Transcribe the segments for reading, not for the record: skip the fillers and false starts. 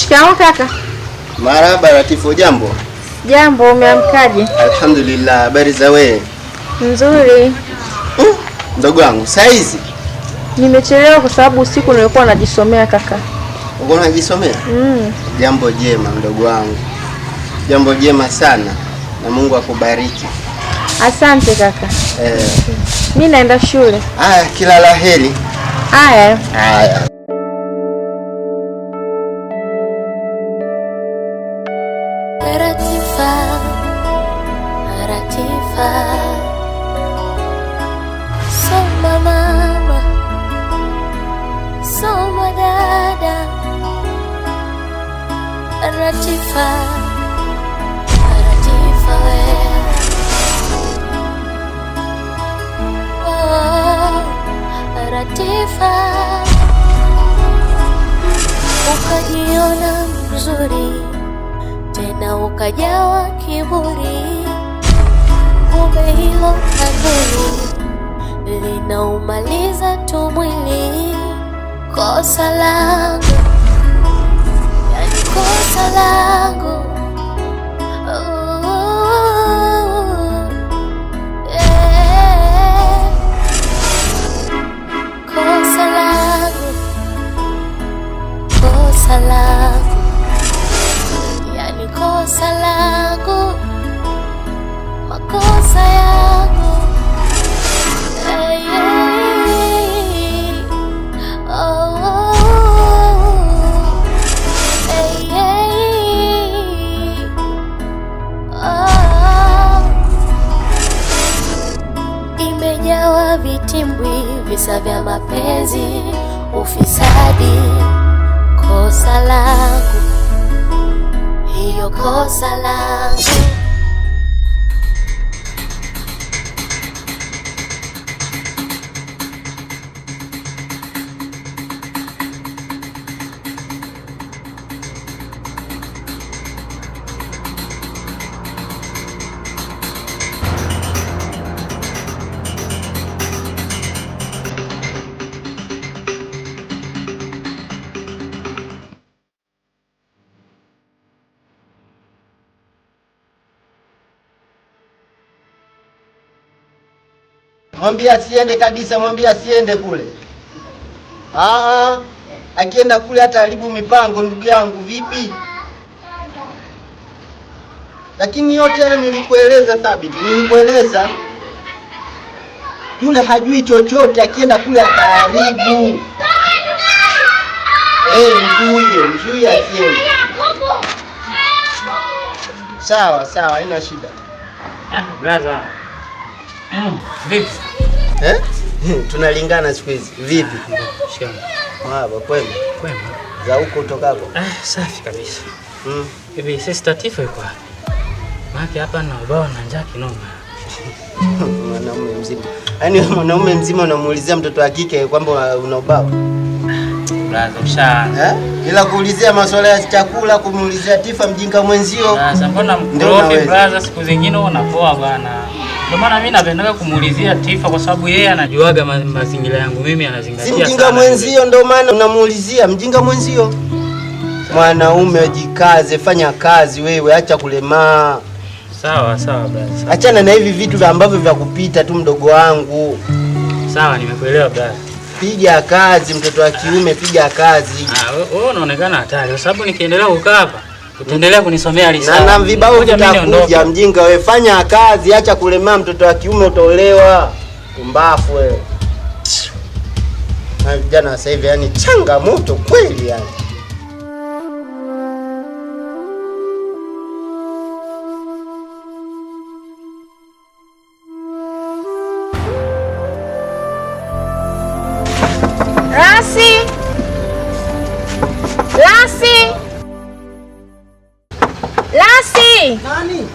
Shikamoo kaka. Marhaba Latifu, jambo. Jambo, umeamkaje? Alhamdulillah, habari za wewe? Nzuri. Mdogo wangu, saizi Nimechelewa kwa sababu usiku nilikuwa najisomea kaka. uko unajisomea? Mm. Jambo jema mdogo wangu, jambo jema sana, na Mungu akubariki. Asante kaka. Eh, Mi naenda shule. haya, kila la heri. Haya. Haya. Latifa, Latifa, soma mama, soma dada, Latifa, Latifa we, oh, Latifa, ukajiona mzuri tena ukajawa kiburi, kumbe hilo kanuni linaumaliza tu mwili. Kosa langu, yani kosa langu, ooh, yeah. Kosa langu, kosa langu, yani kosa langu, makosa yangu. Hey, hey. Oh, oh, hey, hey. Oh. Imejawa vitimbwi, visa vya mapenzi, ufisadi. Kosa langu, hiyo kosa langu. Mwambie asiende kabisa, mwambie asiende kule. Ah, akienda kule ataharibu mipango ndugu yangu, vipi? Lakini yote hayo nilikueleza Thabiti, nilikueleza yule hajui chochote, akienda kule ataharibu. Eh, mzuie, mzuie asiende. Sawa sawa, haina shida. Ah, brother. Vipi? Eh? Tunalingana siku hizi. Vipi? Shikamoo. Marhaba, kwema. Kwema. Za huko utokako? Ah, safi kabisa. Hivi sister Tifa yuko wapi? Maana hapa na ubao na njaa kinoma. Mwanaume mzima. Yaani mwanaume mzima unamuulizia mtoto wa kike kwamba una ubao? Brother, ushaanza. Eh? Ila kuulizia masuala ya chakula, kumuulizia Tifa mjinga mwenzio. Sasa mbona Ndio mkorofi unaweza. brother, siku zingine unapoa bwana. Ndio maana mimi napendaga kumuulizia Tifa kwa sababu yeye anajuaga mazingira yangu mimi, anazingatia Si mjinga sana. mwenzio ndio maana unamuulizia mjinga mwenzio. Mwanaume jikaze, fanya kazi wewe, acha kulemaa. Sawa sawa brother. Sawa. Achana na hivi vitu ambavyo vya kupita tu mdogo wangu. Sawa, nimekuelewa brother. Piga kazi mtoto wa kiume, piga kazi. Ah, wewe unaonekana hatari kwa sababu nikiendelea kukaa hapa utaendelea kunisomea risala. Na vibao Ngoja mimi vitakuja niondoke. mjinga wewe, fanya kazi, acha kulemaa mtoto wa kiume utaolewa. Pumbafu wewe. Na vijana sasa hivi yani changamoto kweli yani. Lasi! Lasi! Lasi! Nani?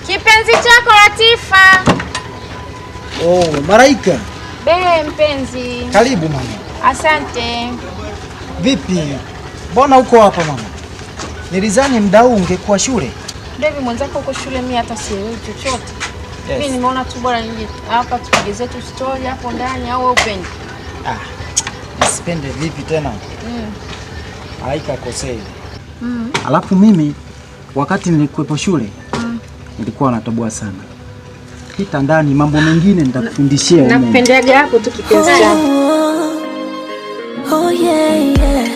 Kipenzi chako Latifa. Oh, Maraika. Be mpenzi. Karibu mama. Asante. Vipi? Mbona uko hapa mama? Nilizani muda huu ungekuwa shule. Devi mwenzako uko shule, mimi hata sielewi chochote. Yes. Mimi nimeona tu bora nije hapa tupige zetu story hapo ndani, au wewe upendi? Ah, nisipende vipi tena? Malaika akosei. Alafu mimi wakati nilikuwepo shule nilikuwa natoboa sana. Pita ndani, mambo mengine nitakufundishia mimi. Nakupendeaga hapo tu kipenzi changu. Oh yeah, yeah.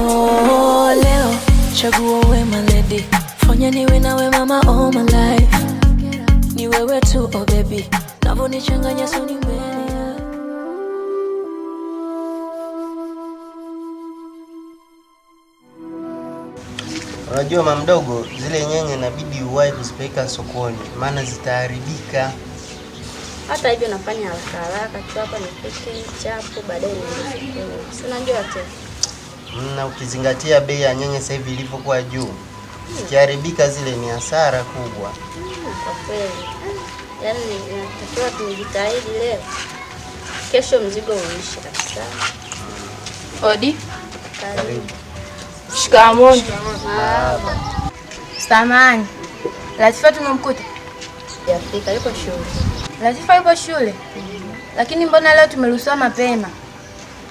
Oh, leo chagua wema lady, fanya niwe nawe mama all my life. Ni wewe tu oh baby, navonichanganya soni mbele. Unajua mama mdogo, zile nyanya inabidi uwahi kuzipeleka sokoni, maana zitaharibika. Hata hivyo nafanya haraka haraka tu hapa nipike chapo baadaye niende sokoni. Si unajua tena. Na ukizingatia bei ya nyanya sasa hivi ilivyokuwa juu, zikiharibika zile ni hasara kubwa. Kwa kweli. Yaani inatakiwa tujitahidi leo. Kesho mzigo uishe kabisa. Odi. Karibu. Shikamoo. Samahani. Latifa tumemkuta? Hajafika, yuko shule. Latifa yupo shule. Lakini mbona leo tumeruhusiwa mapema?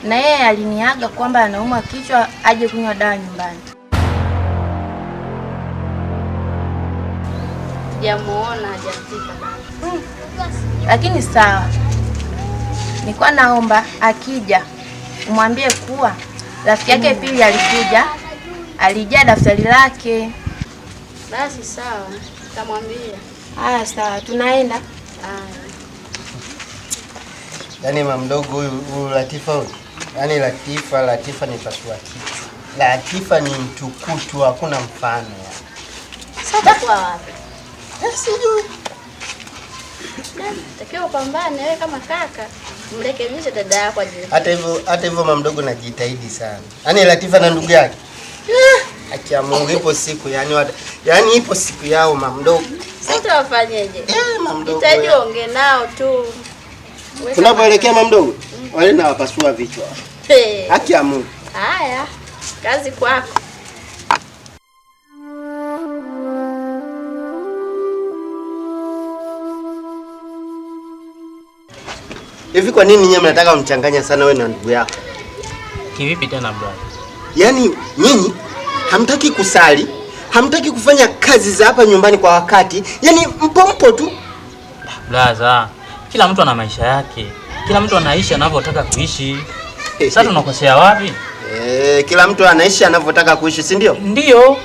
Na yeye aliniaga kwamba anaumwa kichwa aje kunywa dawa nyumbani. Sijamuona, hajafika bado. Lakini sawa. Nilikuwa naomba akija umwambie kuwa rafiki yake Pili alikuja, alijaa daftari lake. Basi sawa, nitamwambia. Haya sawa, tunaenda. Haya. Yaani mama mdogo huyu Latifa huyu. Yaani Latifa ni pasua kichwa. Latifa ni mtukutu, hakuna mfano yani. Sasa kwa wapi? Sijui. Takiwa upambane wewe kama kaka, mrekebishe dada yako aje. Hata hivyo mama mdogo najitahidi sana. Yaani Latifa na ndugu yake. Haki ya Mungu ipo siku yani ipo siku yao mama mdogo. Sasa wafanyeje? Mama mdogo. Jitahidi uongee nao tu. Tunapoelekea mama mdogo, wale na wapasua vichwa. Haki ya Mungu. Haya, kazi kwako. Hivi kwa nini nyinyi mnataka kumchanganya sana wewe na ndugu yako? Kivipi tena brother? Yaani nyinyi hamtaki kusali, hamtaki kufanya kazi za hapa nyumbani kwa wakati. Yaani mpo tu. Brother, kila mtu ana maisha yake. Kila mtu anaishi anavyotaka kuishi. Sasa tunakosea wapi? Kila mtu anaishi anavyotaka kuishi, si ndio? Ndio.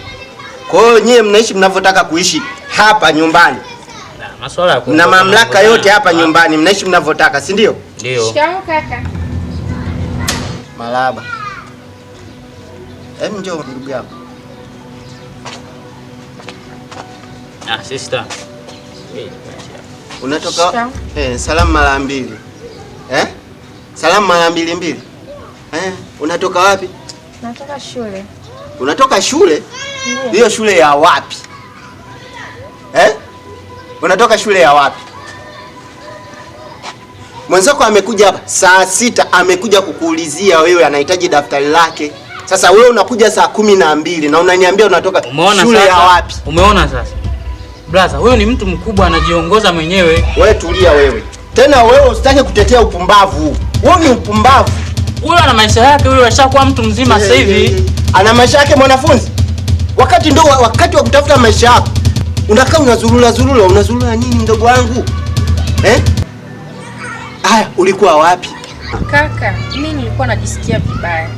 Kwa hiyo nyinyi mnaishi mnavyotaka kuishi hapa nyumbani. Na masuala ya na mamlaka yote hapa nyumbani, mnaishi mnavyotaka, si ndio? Ndio. Shikamoo kaka. Malaba. Hem, njoo ndugu yako. Ah, sister. Unatoka salamu mara mbili. Salamu mara mbili. Unatoka wapi? Natoka shule. Unatoka shule? Hiyo shule ya wapi? Unatoka shule ya wapi? Mwenzako amekuja hapa saa 6, amekuja kukuulizia wewe, anahitaji daftari lake. Sasa wewe unakuja saa 12 na unaniambia unatoka shule ya wapi? Umeona sasa? Brother, huyu ni mtu mkubwa anajiongoza mwenyewe. Wewe tulia wewe. Tena wewe usitake kutetea upumbavu. Wewe ni upumbavu. Huyu ana maisha yake, huyu ashakuwa mtu mzima sasa hivi. Ana maisha yake mwanafunzi. Wakati ndio wakati wa kutafuta maisha yako. Unakaa unazurura, unazurura nini mdogo wangu? Haya, ulikuwa wapi? Kaka, mimi nilikuwa najisikia vibaya.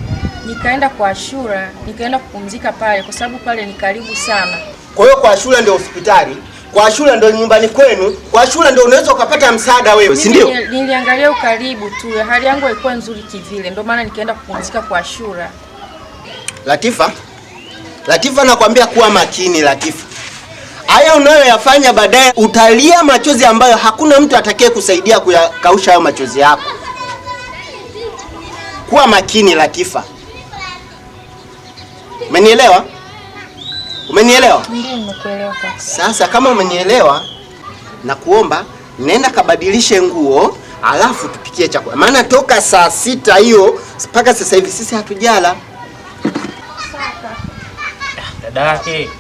Nikaenda kwa Ashura, nikaenda kupumzika pale kwa sababu pale ni karibu sana. Kwa hiyo kwa Ashura ndio hospitali, kwa Ashura ndio nyumbani kwenu, kwa Ashura ndio unaweza ukapata msaada wewe, si ndio? Niliangalia ukaribu tu, hali yangu haikuwa nzuri kivile, ndio maana nikaenda kupumzika kwa Ashura. Latifa nakwambia kuwa makini Latifa. Haya unayoyafanya baadaye utalia machozi ambayo hakuna mtu atakaye kusaidia kuyakausha hayo machozi yako. Kuwa makini Latifa. Umenielewa? Umenielewa? Ndio, nimekuelewa kaka. Sasa kama umenielewa, na kuomba nenda kabadilishe nguo alafu tupikie chakula. Maana toka saa 6 hiyo mpaka sasa hivi sisi hatujala. Dada yake.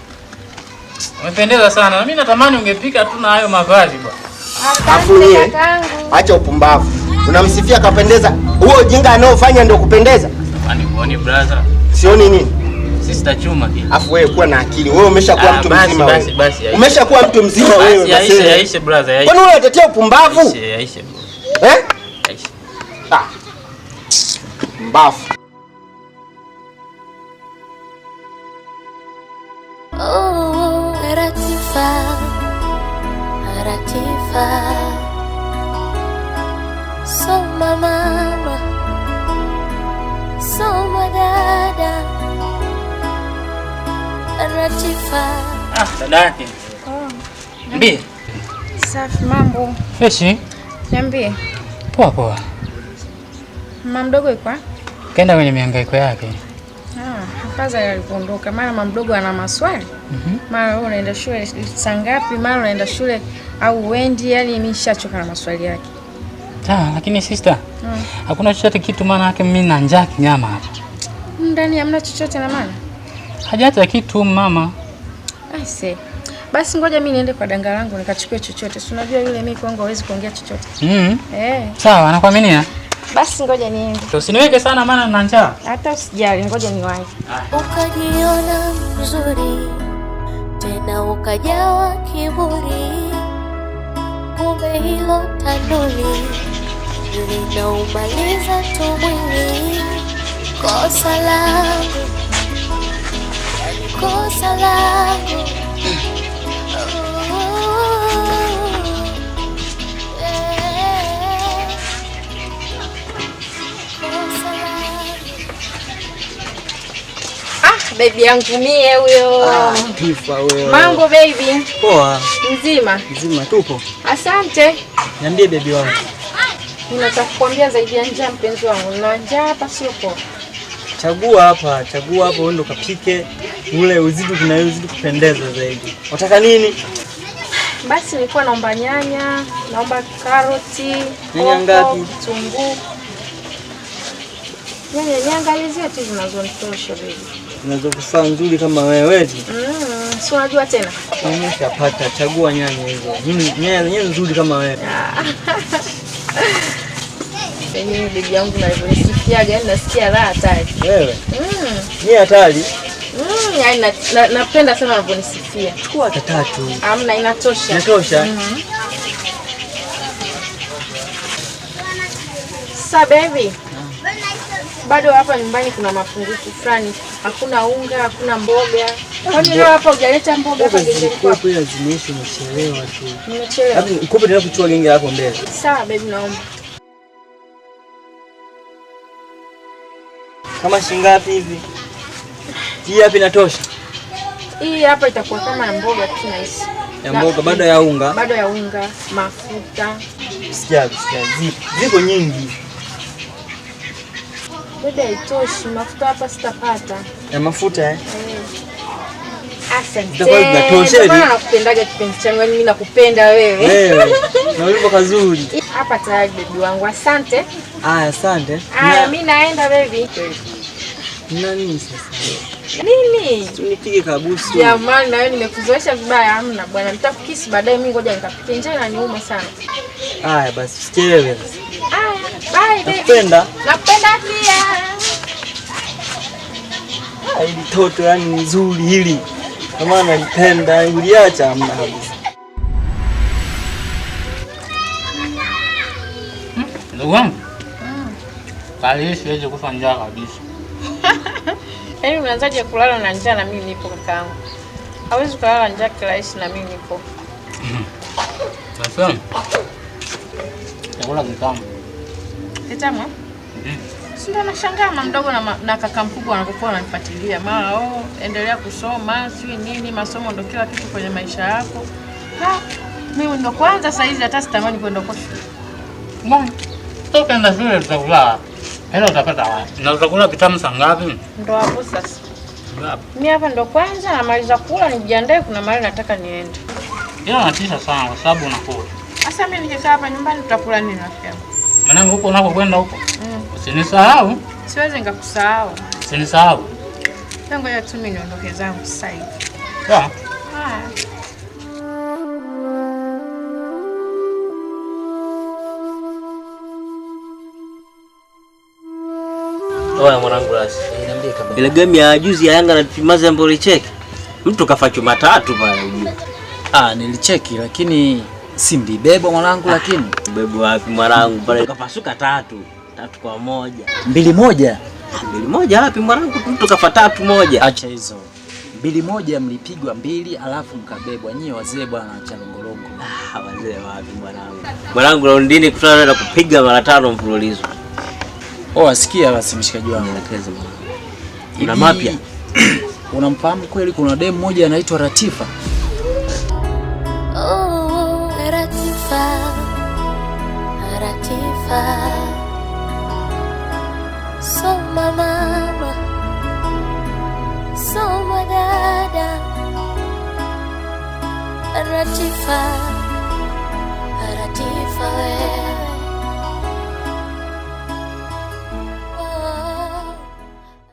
Umependeza sana. Na mimi natamani ungepika tu na hayo mavazi bwana. Afu yeye acha upumbavu. Unamsifia kapendeza. Huo ujinga anaofanya ndio kupendeza. Kwani uone brother? Sioni nini? Sister chuma kile. Afu wewe kuwa na akili. Wewe umeshakuwa mtu mzima wewe. Basi basi. Umeshakuwa mtu mzima wewe. Basi yaishe yaishe brother yaishe. Kwani wewe unatetea upumbavu? Yaishe yaishe bro. Eh? Yaishe. Ah. Mbafu. Oh, Latifa, Latifa, soma mama, soma dada, Latifa. Ah, dadake. Niambie. Safi, mambo. Freshi. Niambie. Poa poa. Mama mdogo yuko wapi? Kaenda kwenye mihangaiko yake. Ah, afadhali alipoondoka, maana mama mdogo ana maswali. Mara wewe unaenda shule saa ngapi? Mara unaenda shule au uendi? Yaani mimi nishachoka na maswali yake. Ah, lakini sister, hakuna chochote kitu maana yake mimi na njaa kinyama hapa. Ndani hamna chochote na maana? Hajaacha kitu mama. Aise. Basi ngoja mimi niende kwa danga langu nikachukue chochote. Si unajua yule mimi kwangu hawezi kuongea chochote. Sawa, nakuaminia. Basi ngoja niende. Usiniweke sana maana nina njaa. Hata usijali, ngoja niwahi. Ukajiona mzuri tena ukajawa kiburi, kumbe hilo tanduli linaumaliza tu mwili. Kosa langu, kosa langu. Ah, baby yangu mie huyo. Tifa wewe. Mambo baby. Poa. Mzima. Mzima tupo. Asante. Niambie baby wangu. Ninataka kukuambia zaidi ya njaa mpenzi wangu. Na njaa hapa sio poa. Chagua hapa, chagua hapa uende ukapike ule uzidi kuna uzidi kupendeza zaidi. Unataka nini? Basi nilikuwa naomba nyanya, naomba karoti, nyanya ngapi? Kitunguu. Nyanya niangalizie tu zinazonitosha baby. Zinazokufaa nzuri kama wewe eti. Si unajua tena. Nimeshapata, chagua nyanya hizo. Mimi nyanya nzuri kama wewe. Mimi bibi yangu nalivyosikiaga, yani nasikia raha hatari. Wewe? Ni hatari. Yani napenda sana unavyonisifia. Chukua hata tatu. Hamna, inatosha. Inatosha. Sasa baby, bado hapa nyumbani kuna mapungufu fulani. Hakuna unga, hakuna mboga. Kwani leo hapa hujaleta mboga hapa gengeni kwako? Ila zimeisha, umechelewa tu. Nimechelewa. Hebu nikupe tena kuchukua genge lako mbele. Sawa baby, naomba. Kama shilingi ngapi hivi? Hii hapa inatosha. Hii hapa itakuwa kama ya mboga tu nahisi. Ya mboga bado ya unga. Bado ya unga, mafuta. Sikia, ziko nyingi. Bado haitoshi, mafuta hapa sitapata. Ya mafuta eh? Asante. Zitakuwa zinatosha hivi. Maana nakupendaga kipenzi changu, yaani mimi nakupenda wewe. Wewe. Na ulivyo kazuri. Hapa tayari baby wangu. Asante. Aya, asante. Aya, mimi naenda baby. Na nini sasa? Nini? Unipige kabusu. Jamani, na wewe nimekuzoesha vibaya. Hamna bwana, nitakukisi baadaye. Mimi ngoja nikapike, njaa inaniuma sana. Aya basi, usichelewe sasa. Aya, bye baby. Nakupenda. Nakupenda pia. Ah, hili toto yani nzuri hili. Kama nalipenda, uliacha hamna kabisa. Ndugu wangu. Kali siwezi kufa njaa kabisa. Yaani unaanzaje kulala na njaa na mimi nipo kakaangu? Hawezi kulala njaa kirahisi na mimi nipo. Sasa. Chakula kitamu. Kitamu? Si ndo nashangaa mama mdogo na kaka mkubwa wanapokuwa wananifuatilia. Mara oh, endelea kusoma, sijui nini, masomo ndo kila kitu kwenye maisha yako. Ha, mimi ndo kwanza saa hizi hata sitamani kwenda kwa shule. Mbona? Toka enda shule tutakula. Hela utapata wapi? Na utakula kitamu saa ngapi? Ndo hapo sasa. Mimi hapa ndo kwanza namaliza kula nijiandae, kuna mahali nataka niende. Ila natisha sana kwa sababu unakula. Sasa mimi nikikaa hapa nyumbani tutakula nini rafiki yangu? Maana huko unakokwenda huko. Usinisahau. Siwezi nikakusahau. Usinisahau. Ngoja tu mimi niondoke zangu sasa hivi. Sawa. Haya. Oya mwanangu rasi. Niambie kabla. Ile game ya juzi ya Yanga na Timazi ambayo ulicheki. Mtu kafa chuma tatu pale ujue. Ah, nilicheki lakini si mlibebwa mwanangu, lakini Bebo wapi mwanangu pale kapasuka tatu. 3-1. 2-1. 2-1 wapi mwanangu, mtu kafa 3-1. Acha hizo. 2-1 mlipigwa 2 alafu mkabebwa. Nyie wazee bwana acha longolongo. Ah, wazee wapi mwanangu. Mwanangu raundini kutana na kupiga mara 5 mfululizo. Oh, asikia basi mshikaji wangu. Nielekeze mwanangu. Una mapya? Unamfahamu kweli kuna demu mmoja anaitwa Ratifa? Oh, Ratifa, Ratifa. Soma mama, soma dada. Ratifa.